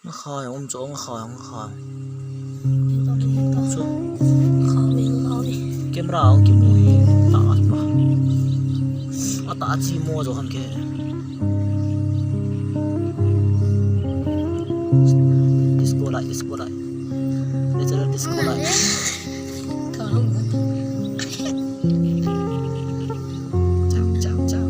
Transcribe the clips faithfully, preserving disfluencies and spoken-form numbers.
Nga khai, um chu, nga khai, nga khai. Chu. Camera ang kimu hi. Ta pa. Ata chi mo jo han ke. Disco light, disco light. Natural disco light. Cham, cham, cham.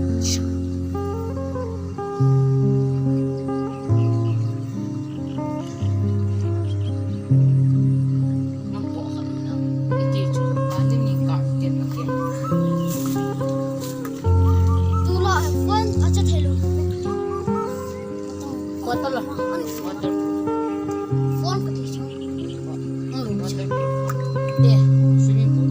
Quarter la. Quarter. Phone ka ti chang. Hmm, water. Yeah. Swimming pool.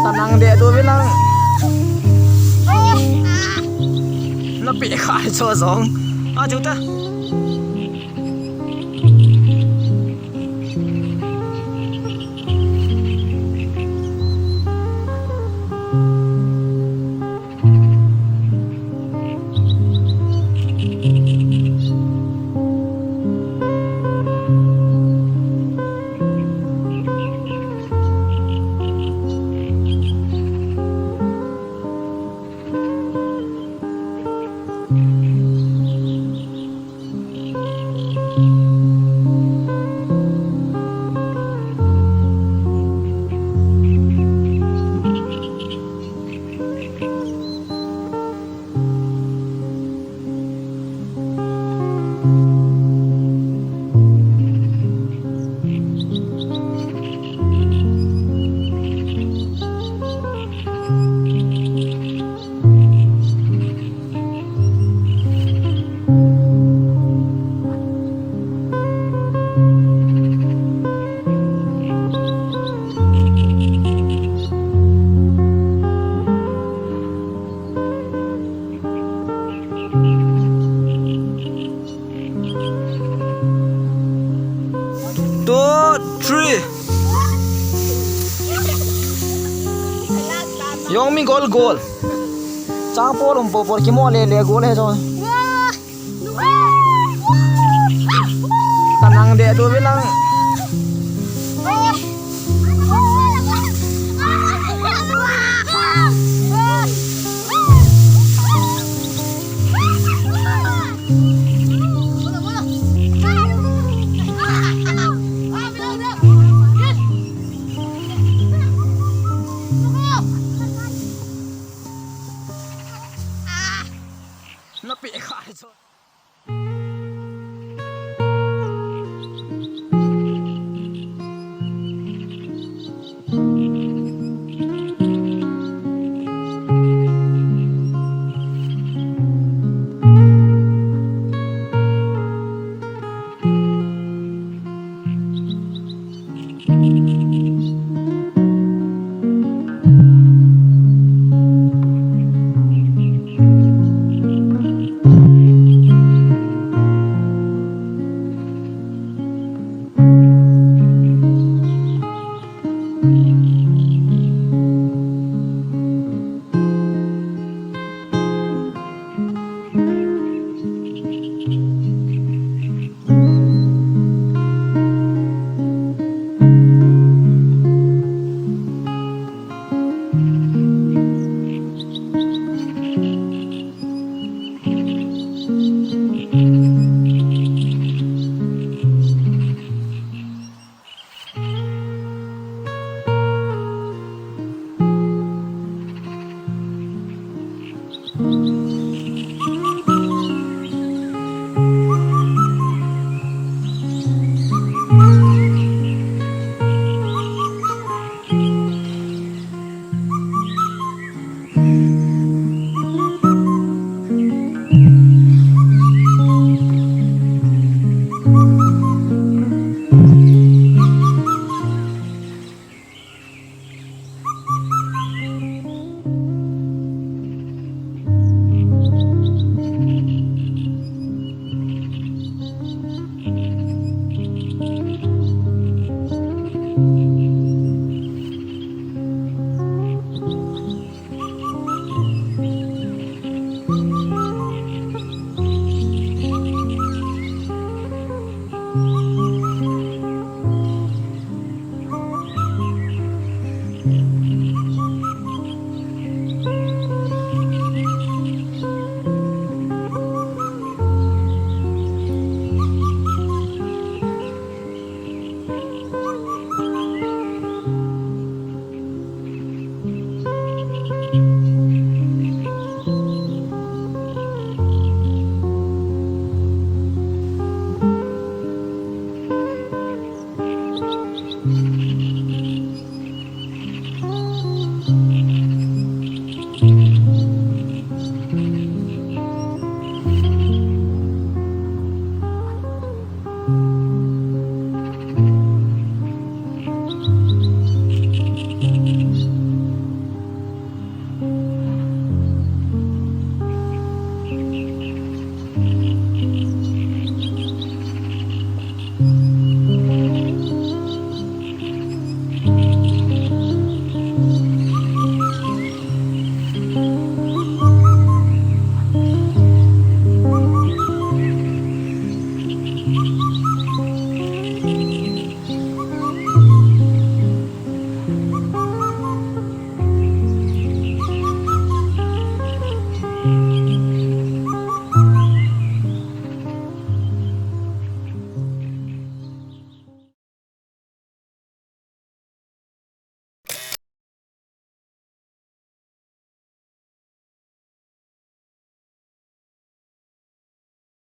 Tanang deh tu bilang. Na pi khai cho zong. A chu ta. Two, three. Yong mi gol gol. Chang pol um po por kimo le le gol he jo. Tanang deh tu bilang. Na pi khai cho.